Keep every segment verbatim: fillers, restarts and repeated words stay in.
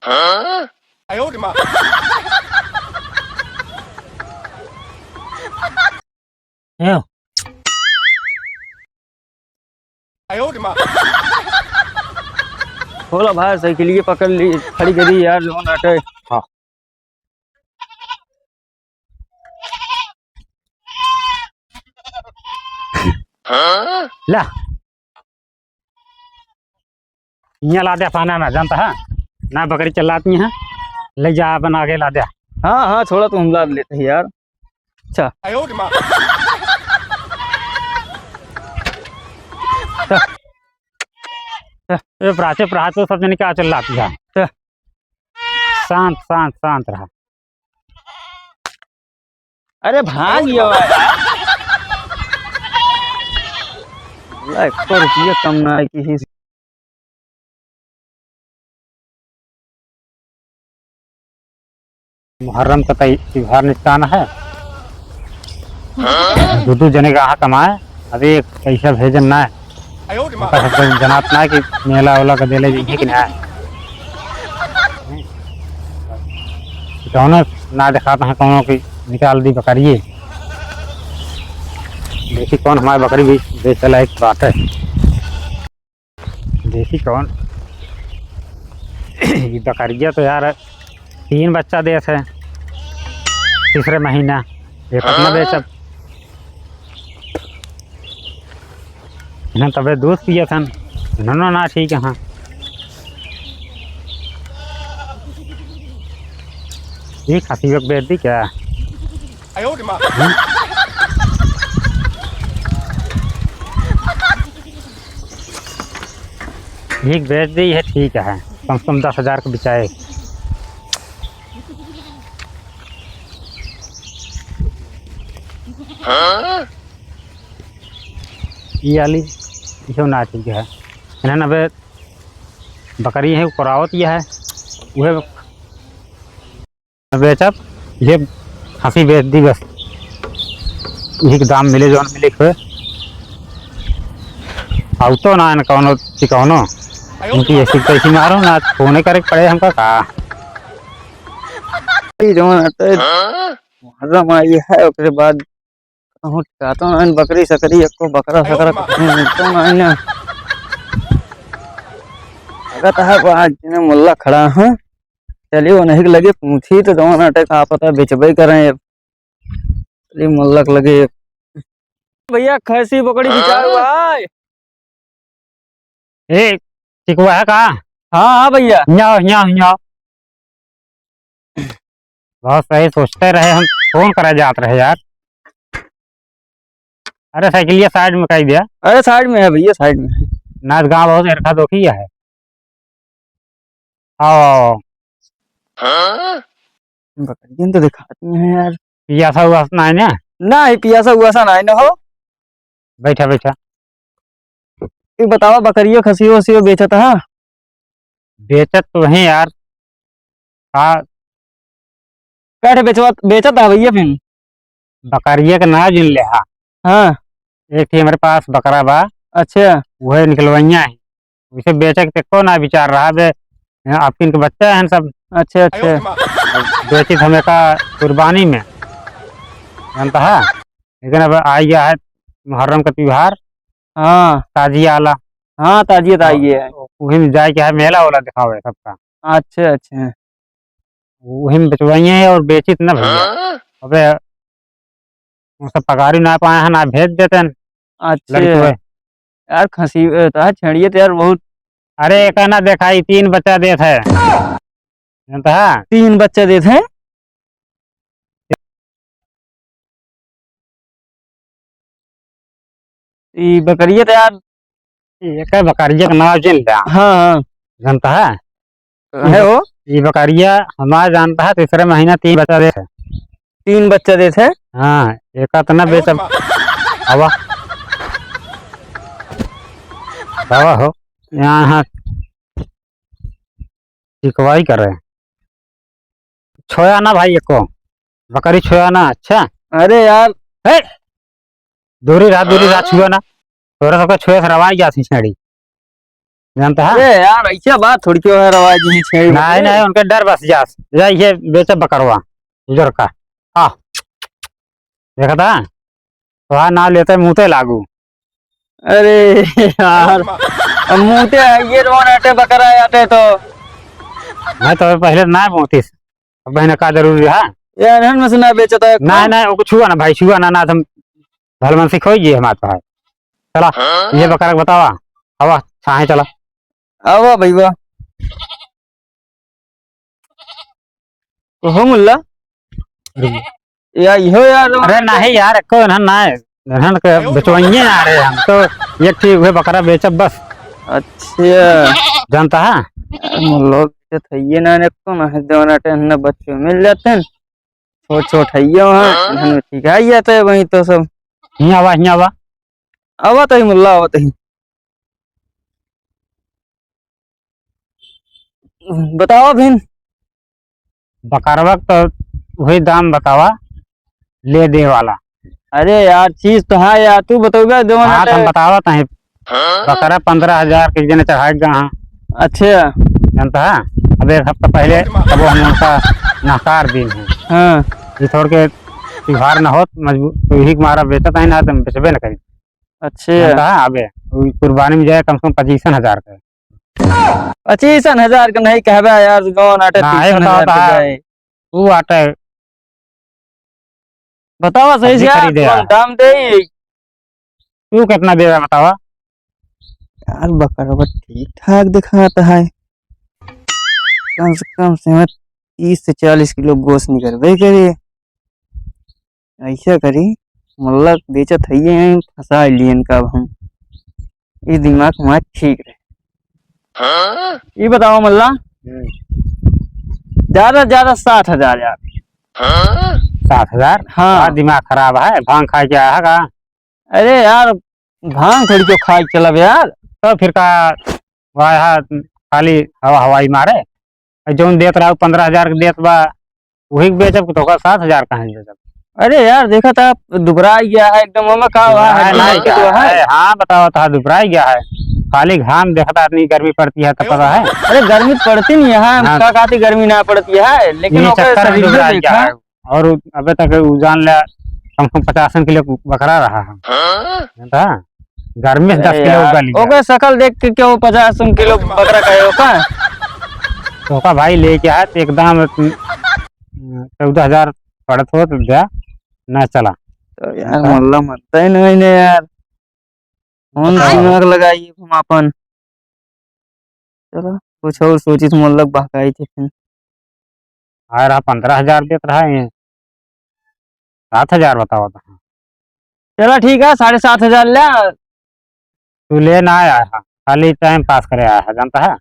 हाँ? आयो रे माँ। ए, आयो रे माँ। खोला भाई, साइकिलिए पकड़ ली, खड़ी करी यार, जौन हटे। हाँ। ला। इहाँ ला दे पाना ना, जानता है? ना बकरी चलाती है, ले जा अपन आगे ला दे। हाँ, हाँ, छोड़ा, तुम लाद लेते हैं यार। अच्छा। ए, प्राचे, प्राचे, सब जने का चिल्लाती है। शांत, शांत, शांत रहा। अरे भाग गया यार। ला, एको रुपया कम ना है कि ही। मुहर्रम का तई-, त्योहार निस्तान है। दो दो जने का कमाए, अबे एक पैसा भेजन ना है। आयो रे माँ। ओकर सबके जनात ना कि मेला ओला के देले जइहे कि ना। कौनो ना देखात है, कौनो की निकाल दी बकरिए। देखी कौन हमारे बकरी भी बेचे लायक बात है। देखी कौन ई बकरिया तो यार तीन बच्चा देत है तीसरे महीना, ये कितना बेचब? इन्हें तबे दूध पियत हन, इन्होंने ना ठीक है। हाँ, ये खसी एक बेच दी क्या? हम्म? एक बेच दी है, ठीक है, कम से कम दस हजार का बिचाए। हाँ? ये वाली, इहो ना ठीक है। इन्हें ना बे-, बकरी है, करावत यह है, वह बेचब, ये खसी बेच दी बस, यही के दाम मिले, जौन मिले के होए। आउ तो ना, ना कौनो चिकौनो, इनकी ऐसी तैसी मारो ना, फोने करे के पड़े हमका का। ई जौन हटे, मुहर्रम आई है, ओकरे बाद कहूँ टिकातो ना, बकरी सकरी, एको बकरा सकरा कहूँ मिलतो ना है ना। लगत है बा, जिन्हें मुल्ला खड़ा है, चलिए वो नहीं लगे पूछी तो जौन हटे का पता बेचबे करें। चलिए मुल्ला के लगे। भैया, खसी बकरी बिचार हुआ है। ए, ठीक हुआ है का? हाँ, हाँ भैया। हियाँ, हियाँ, हियाँ। बहुत सही सोचते रहे हम, फोन करे जात रहे यार। अरे साइकिलिया साइड में कही दिया। अरे साइड में है भैया, साइड में है। नाच गाँव बहुत एरखा दोखी है। आओ, आओ। बकरियन तो दिखाती हैं यार। पियासा हुआ ना है ना? ना, ये पियासा हुआ सा ना है ना हो। बैठा, बैठा। ये बतावा, बकरियो खसियो वसियो बेचत हा? बेचत तो है यार। का? कैठे बेचवा, बेचत हा भैया फिर? बकरिया के ना जिन ले हा। हाँ। एक ठे हमारे पास बकरा बा। अच्छा। वह निकलवैया है। उसे बेचे के को ना विचार रहा बे। आपकिन के बच्चा है सब। अच्छा, अच्छा। बेचित हमें का कुर्बानी में, जानता है। लेकिन अब आ गया है मुहर्रम का त्योहार। हाँ। ताजिया आला। हाँ, ताजिया तो आ गया है। वही में जाए के है, मेला वाला दिखावे सबका। अच्छा, अच्छा। वही में बेचवाइए और बेचित ना भैया। हाँ? अबे, वो सब पगारी ना पाए हैं, ना भेज देते हैं। अच्छा। लड़की हुए। यार, खसी, ए, तो छेड़िए तो यार बहुत। अरे, एक ना देखा, ये तीन बच्चा देत है। जानता है? तीन बच्चा देत है? ई बकरिया तो यार। ये का बकरिया का नाम जिन लिया। हाँ, हाँ। जानता है? है हो? ये बकरिया हमारा जानता है, तीसरे महीना तीन बच्चा देत है। तीन बच्चा देत है? हाँ, एक इतना बेच अब। आवा। आवा हो। यहाँ, यहाँ। चिकवाई करे। छोया ना भाई एको। बकरी छोया ना, अच्छा? अरे यार। हे! दूरी रहा, दूरी रहा, छुआ ना। तोरा सबका छुए से रवाई जात ही छेड़ी। जानता है? अरे यार, ऐसा बात थोड़ी क्यों है, रवा जी, छेड़ी नहीं, बकरे। नहीं, उनके डर बस जास। या ये बेचे बकरवा, उजर का। हाँ। देखा था? तो हाँ, नाम लेते मुँहते लागू। अरे यार, अब मुँहते है, ये रोन आटे बकरा आटे तो। मैं तो पहले ना मुँहतीस, अब बहन का जरूरी है? ये अनहन में से ना बेचता है। नहीं, नहीं, वो छुआ ना भाई, छुआ ना, ना तुम भलमनसी खोई गई हमारे पास। चला, ये बकरा के बतावा। आवा, छाहे चला। आवा भैया। कहो मुल्ला। अरे। या इहो यार। अरे नहीं यार, एको इन्हन ना है। इन्हन के बेचवाइए ना रहे हम तो। एक ठीक हुए बकरा बेचब बस। अच्छा। जानता है? यार मुल्ला के तो ये ना, एको ना है, देवाना टेन ना बच्चे मिल जाते हैं। छोट छोट है ये वहाँ, इन्हन में ठीक है, ये तो वहीं तो सब। हियाँ आवा, हियाँ आवा। आवा तो ही मुल्ला, आवा तो ही। बतावा भिन। बकरवा क तो वही दाम बतावा, ले दे वाला। अरे यार, चीज तो है यार, तू बतौबे देवाना हाँ, तो हम टे- बतावा तहीं। बकरा पन्द्रह हजार के जने चढ़ाए गा हाँ। अच्छा। जानता है? अब एक हफ्ता पहले तब हम उनका नकार दिन है। हाँ। ये छोड़ के त्योहार ना होत, मजबूर, तो यही के मारा बेचत है ना, तो हम बेचबे ना करी। अच्छा। जानता है? अबे, वो कुर्बानी में जाए कम से कम पच्चीसन हजार का। पच्चीसन हजार के नहीं कहबे यार, जौन आटे ना, तीसन हजार बताओ के ता, जाए। तू आटे बतावा सही सब्जी से यार, खरीदे कौन आ। दाम दे? तू कितना देबे बतावा? यार, बकरवा ठीक ठाक दिखाता है, कम से कम से तीस से चालीस किलो गोश्त निकलबे करे। ऐसा करी, मुल्ला बेचत है, ये फंसा लिए इनका अब हम। ये दिमाग हमारा ठीक रहे। हाँ? ये बताओ मुल्ला, हम्म। ज्यादा से ज्यादा सात हजार यार। हाँ? सात हजार? हाँ। बड़ा दिमाग खराब है, भांग खा के आया है का? अरे यार, भांग थोड़ी क्यों खा के चलब यार। तो फिर का, वाह, खाली हवा हवाई मारे। जौन देत रहा, पन्द्रह हजार के देत बा, वही के बेचब, तो ओकर सात हजार कहाँ से बेचब? अरे यार, देखा था, दुबरा गया है एकदम, ओमे का हुआ है, दुबरा दिमाग नहीं तो गया है। है। हाँ, बताओ, तो दुबरा गया है, खाली घाम देखता आदमी, गर्मी पड़ती है तो पता है। अरे, गर्मी पड़ती नहीं है, हम हाँ। का कहती गर्मी ना पड़ती है, लेकिन ये ओकर चक्कर में शरीर दुबरा देखा। गया है। और उ-, अबे तक उ जान ले, कम से कम पचासन किलो बकरा रहा है। हाँ? जानता? गर्मी से अरे दस किलो यार, गल गया। ओकर शकल देख के क्यों पचासन किलो बकरा कहे ओका? तो ओका भाई लेके आए तो एकदम, अम, चौदह हजार पड़त हो तो द्या, ना चला। तो यार, हाँ? मल्ला मरता ही नहीं ने यार। कौन बताओ। दिमाग लगाई हम अपन? चलो, कुछ और सोची तो मुल्ला बहकाई थे फिर। आए रहा पन्द्रह हजार देत रहा है, सात हजार बतावा था। चलो ठीक है, साढ़े सात हजार ले। तू ले ना आया है, खाली time pass करे आया है, जानता है?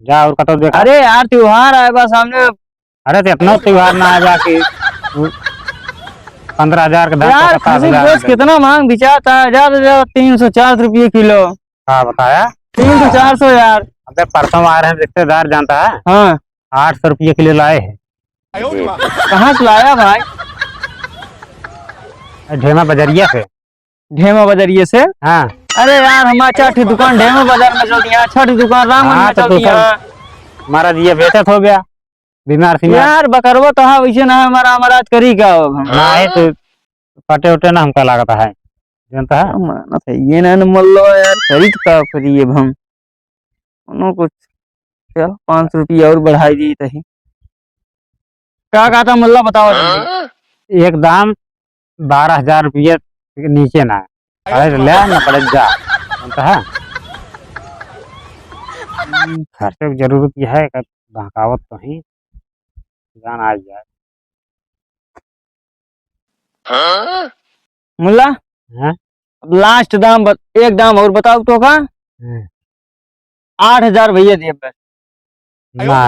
जा और कतो देखा। अरे यार, त्योहार आए बा सामने। अरे तो इतना त्योहार ना आए बा कि पन्द्रह हजार के धान यार, पचास हजार खसी गोश्त कितना महंग बिचाता है, ज्यादा से ज्यादा तीन सौ चार सौ रुपये किलो। का बताया? तीन सौ चार सौ यार। अबे परसों आ रहे हैं रिश्तेदार, जानता है? हाँ। आठ सौ रुपये किलो लाए हैं। कहाँ से लाया भाई? ढेमा बजरिया से। ढेमा बजरिया से? हाँ। अरे यार, हमारा चार ठे दुकान ढेमा बाजार में चलती है, छह ठे दुकान रामगंज हाँ, में तो चलती है। हमारा ये बेचत हो गया, बीमार सीमार। यार, बकरवा तो है, वैसे ना है, हमारा, हमारा आज करी का अब हम? नहीं तो पटे उटे ना हमका लागत है, जानता है? क्या मानत है ये ना, न मल्लो यार, खरीद का करी अब हम? कोनो कुछ, चल, पाँच सौ रुपया और बढ़ाई दी तही। का कहता मल्ला, बताओ जल्दी। एकदम बारह हजार रुपये के नीचे ना। अरे ले ना पड़े जा, जानता है? खर्चे की जरूरत यह है कि बहकावत तो ही जान आ जाए। मुल्ला, हाँ? अब last दाम बत-, एक दाम और बताओ तो का? हम्म। आठ हजार भैया दिए बस। ना।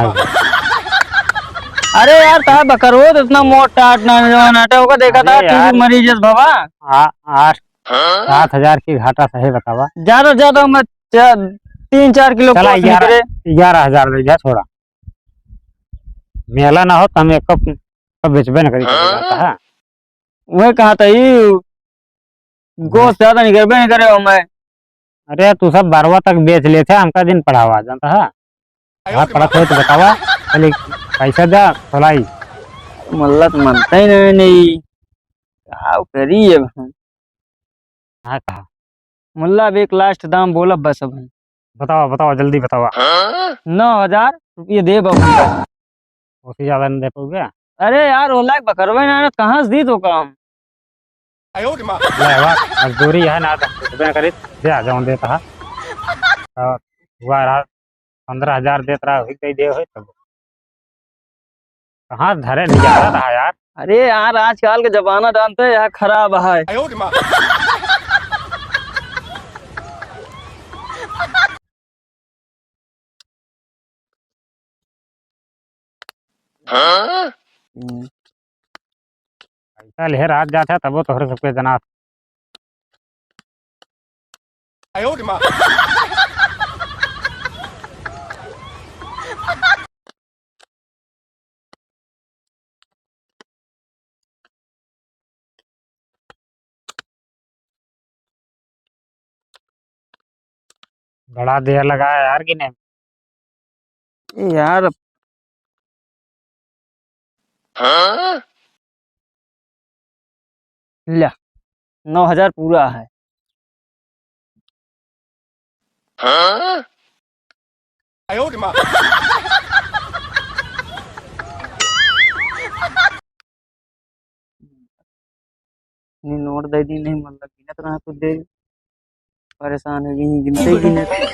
अरे यार, ता बकरो तो इतना मोटा आट ना जवान आटे होगा, देखा था अरे टीवी यार। मरीज जस बाबा। आ-, आठ, सात हजार की घाटा सही बतावा। ज्यादा, ज्यादा मत, चा-, तीन चार किलो चला, गोश्त ग्यारह, निकले। ग्यारह हजार दे जा थोड़ा। मेला ना हो तो हम एक कप, कप बेचबे न करी, हाँ? कहा था। वह कहा था, ई गोश्त ज्यादा निकलबे नहीं करे हो मैं। अरे, तू सब बरवा तक बेच लेथे, हमका जिन पढ़ावा, जानता है? अगर पढ़त हो तो बतावा, चली, पैसा दे, खोलाई। मुल्ला तो मनता ही नहीं, नहीं। का करी अब हम? हाँ, कहा। मुल्ला, अब एक last दाम बोलब बस अब हम। बतावा, बतावा, जल्दी बतावा। नौ हजार रुपये देब अब हम। ओसे ज्यादा नहीं दे पाओगे? अरे यार, वो लायक बकरवे ना, ना, कहाँ से दी तो काम? ले बा, मजदूरी है ना, तो कुछ भी ना करी, दे, जौन देता है। और हुआ रहा, पन्द्रह हजार देत रहा, वही दे दे होई तब। कहाँ धरे नहीं जा रहा यार? अरे यार, आजकल के जमाना जानते हैं यार, खराब है। हाँ? हम्म। पैसा लेहे रात जात है, तबो तोहरे सबके जना। बड़ा देर लगा है यार गिने। ए यार। हाँ? ल्या, नौ हजार पूरा है। हाँ? ये नोट दे दी, नहीं मतलब गिनत रहा तो दे, परेशान हो गई, गिनते ही गिनते।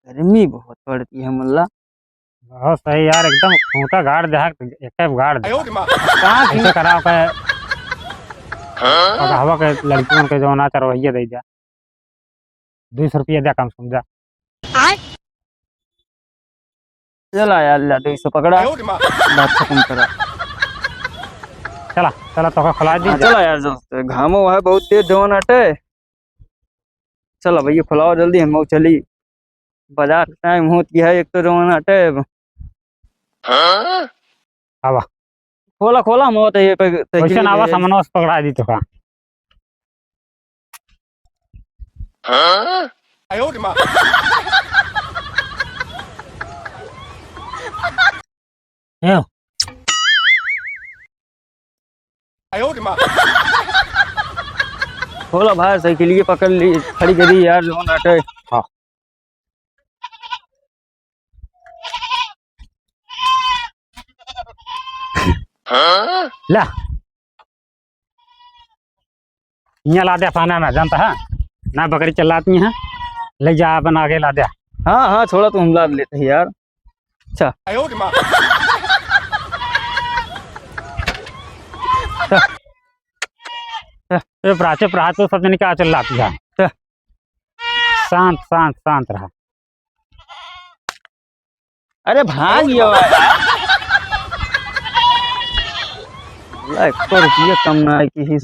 गर्मी बहुत पड़ती है मुल्ला। बहुत सही यार, एकदम खूंटा गाड़ दे, एक टाइप गाड़ दे। कहाँ की? ऐसे कराओ के हाँ? पगहवा के लड़कियों के जो ना चरवैया दे जा, दो सौ रुपया दे कम से कम जा। चला यार, ला दो सौ पकड़ा। बात खत्म करा। चला, चला, तोका खुला दी हाँ, जा। चला यार दोस्त, घामो है बहुत तेज जवन अटे। चला भैया, खुलाओ जल्दी, हम चली। बाजार टाइम होत गया है, एक तो जवन अटे। हाँ? आवा। खोला, खोला, हम होते ये पे, वैसे ना आवा, सामने से पकड़ा दी तोका। हाँ? ए। खोला भाई, साइकिलिए पकड़ ली, खड़ी करी यार, जौन अटे। हाँ। ला। इहाँ ला दे पाना ना, जानता है? ना बकरी चलाती है, ले जा अपन आगे ला दे। हाँ, हाँ, छोड़ा, तुम ला लेते हैं यार। अच्छा। ए, प्राचे, प्राचे, सब जने का चिल्लाती है। शांत, शांत, शांत रहा। अरे भाग ये वाला। ला, एको रुपया कम ना है कि